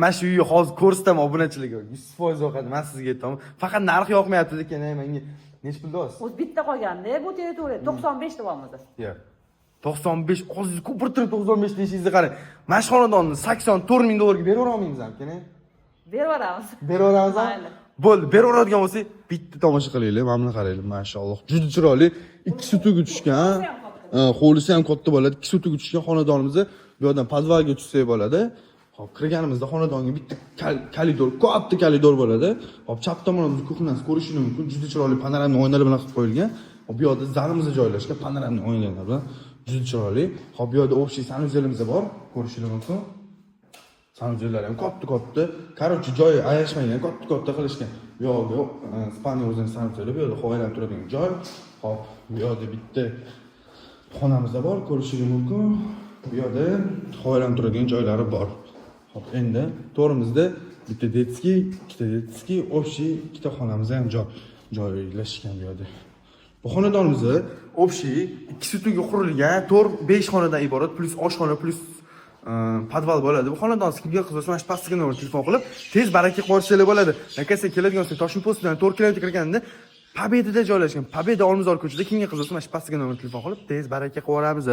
Mana shu uyni hozir ko'rsataman obunachilarga. 100% yoqadi, man sizga aytaman. Faqat narx yoqmayapti ekan, menga. Nechi pul deyapsiz? O'zi bitta qolganda bu territoriya 95 deyapmiz. Yo'q. 95, hozir ko'pirtirib 95 deyishingizni qarang. Mana shu xonadonni 84 ming dollarga berib olmaymiz aka? Berib yuboramiz. Berib yuboramiz. Mayli. Bo'ldi, berib yuboradigan bo'lsak, bitta tomosha qilaylik. Mana buni qaranglar, mashalloh. Juda chiroyli. Ikki sutuga tushgan. Ha, hovlisi ham katta bo'ladi. Ikki sutuga tushgan xonadonimizni bu yoqdan podvalga tushsak bo'ladi. Hop, kirganimizda xonadonga bitta koridor, katta koridor bo'ladi. Hop, chap tomonimizda кухня si ko'rishingiz mumkin. Juda chiroyli панорамный oynalar bilan qilib qo'yilgan. Hop, bu yoqda zalimiz joylashgan, панорамный oynalar bilan juda chiroyli. Hop, bu yoqda общий санузел imiz bor, ko'rishingiz mumkin. Санузел lar ham katta katta. Короче, joyi ayashmagan, katta katta qilishgan. Bu yoqda спальня, o'zini санузел i, bu yoqda havolanib turadigan joy. Hop, bu yoqda bitta xonamizda bor, ko'rishingiz mumkin. Bu yoqda havolanib turadigan joylari bor. Hop, endi to'g'rimizda bitta детский, ikkita детский, общий ikkita xonamizda ham joy joylashgan bu yoqda. Bu xonadonimizni общий ikki sutunga qurilgan, 4-5 xonadan iborat, плюс oshxona, плюс podval bo'ladi. Bu xonadon kimga qiziq bo'lsa, mana shu pastdagi nomerga telefon qilib, tez baraka qilib yuborsanglar bo'ladi. Akasi keladigan bo'lsa, Toshkent postidan 4 kilometr kirganda Победа da joylashgan. Победа, Olmazor ko'chasida. Kimga qiziq bo'lsa, mana shu pastdagi nomerga telefon qilib, tez baraka qilib yuboramiz.